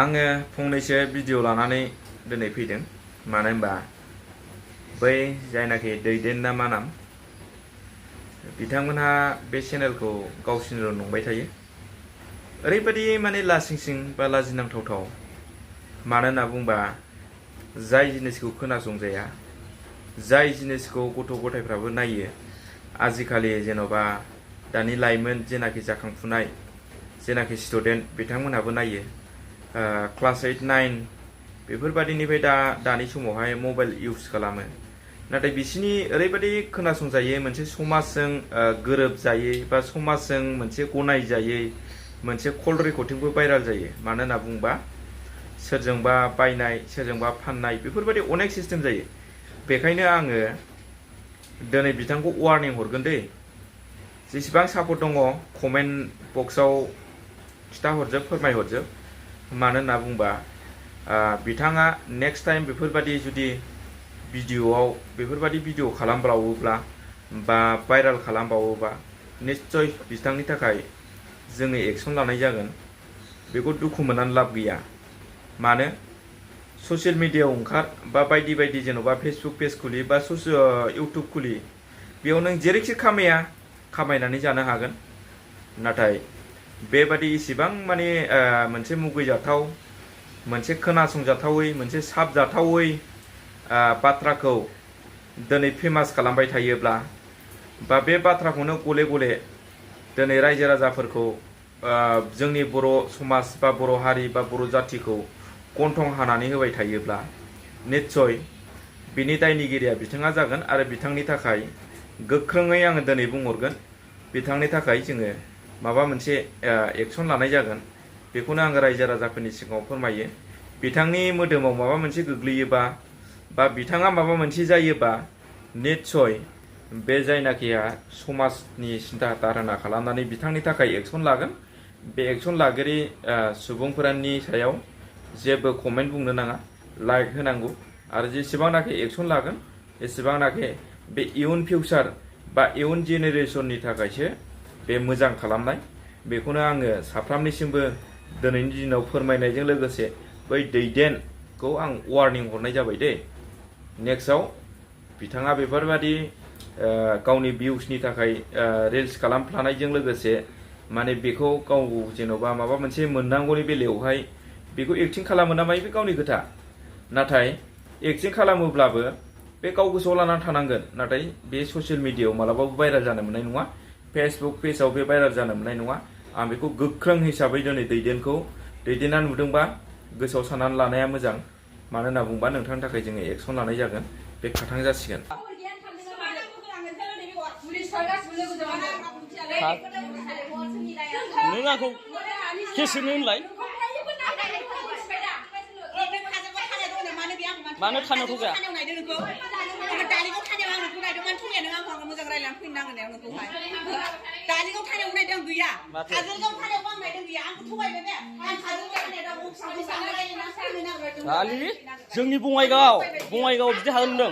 आङो फंनैसो भिडिअ लानानै दिनै फैदों मानो होनबा बै जायनाखि दैदेन ना मा नाम बिथांमोनहा बे चेनेलखौ गावसिनिल' नंबाय थायो ओरैबायदि माने लासिंसिं बा लाजिनांथावथाव मानो होनना बुंबा जाय जिनिसखौ खोनासंजाया जाय जिनिसखौ गथ' गथायफ्राबो नायो आजिखालि जेन'बा दानि लाइमोन जेनाखि जाखांफुनाय जेनाखि स्टुडेन्ट बिथांमोनहाबो नायो क्लास 8, 9 बेफोरबादिनिफ्राय दानि समावहाय मबाइल इउज खालामो नाथाय बिसिनि ओरैबायदि खोनासंजायै मोनसे समाजजों गोरोबजायै बा समाजजों मोनसे गनायजायै मोनसे कल रेकर्डिंबो भाइराल जायो मानो होनना बुंबा सोरजोंबा बायनाय सोरजोंबा फाननाय बेफोरबायदि अनेक सिस्टेम जायो बेखायनो आङो दिनै बिथांखौ वार्निं हरगोन दै जेसेबां सापर्ट दङ कमेन्ट बक्सआव खिथाहरजोब फोरमायहरजोब मानो होनना बुंबा बिथाङा नेक्स्ट टाइम बेफोरबायदि जुदि बेफोरबायदि भिडिअ खालामबावोब्ला बा भाइराल खालामबावोबा निश्चय बिथांनि थाखाय जोङो एक्सन लानाय जागोन बेखौ दुखु मोननानै लाब गैया मानो ससियेल मिडियायाव ओंखार बा बायदि बायदि जेन'बा फेसबुक पेज खुलि बा इउटुब खुलि बेयाव नों जेरैखि खामायनानै जानो हागोन नाथाय बेबादि इसिबां माने मोनसे मुगैजाथाव मोनसे खोनासंजाथावै मोनसे साबजाथावै बाथ्राखौ दिनै फेमास खालामबाय थायोब्ला बा बे बाथ्राखौनो गले गले दिनै रायजो राजाफोरखौ जोंनि बर' समाज बा बर' हारि बा बर' जाथिखौ गन्थं हानानै होबाय थायोब्ला निश्चय बिनि दायनिगिरिया बिथाङा जागोन आरो बिथांनि थाखाय गोख्रोङै आङो दिनै बुंहरगोन बिथांनि थाखाय जोङो माबा मोनसे एक्सन लानाय जागोन बेखौनो आङो रायजो राजाफोरनि सिगाङाव फोरमायो बिथांनि मोदोमाव माबा मोनसे गोग्लैयोबा बा बिथाङा माबा मोनसे जायोबा निश्चय बे जायनाखिया समाजनि सिन्था धारना खालामनानै बिथांनि थाखाय एक्सन लागोन बे एक्सन लागोरि सुबुंफोरनि सायाव जेबो कमेन्ट बुंनो नाङा लाइक होनांगौ आरो जेसेबांनाखि एक्सन लागोन एसेबांनाखि बे इयुन फिउचार बा इयुन जेनेरेसननि थाखायसो बे मोजां खालामनाय बेखौनो आङो साफ्रोमनिसिमबो दिनैनि दिनाव फोरमायनायजों लोगोसे बै दैदेनखौ आं वार्निं हरनाय जाबाय दे नेक्स्टआव बिथाङा बेफोरबादि गावनि भिउसनि थाखाय रिल्स खालामफ्लानायजों लोगोसे माने बेखौ गाव जेन'बा माबा मोनसे मोननांगौनि बेलायावहाय बेखौ एक्टिं खालामो ना मायो बे गावनि खोथा नाथाय एक्टिं खालामोब्लाबो बे गाव गोसोआव लानानै थानांगोन नाथाय बे ससियेल मिडियायाव मालाबाबो भाइराल जानो मोननाय नङा फेसबुक पेजाव बे भाइराल जानो मोननाय नङा आं बेखौ गोख्रों हिसाबै दिनै दैदेना नुदोंबा गोसोआव साननानै लानाया मोजां मानो होनना बुंबा नोंथांनि थाखाय जोङो एक्सन लानाय जागोन बे खाथां जासिगोन नों आंखौ केसोनो होनलाय मानो थानायाव थगाया जोंनि बङाइगाव बिदि हागोन नों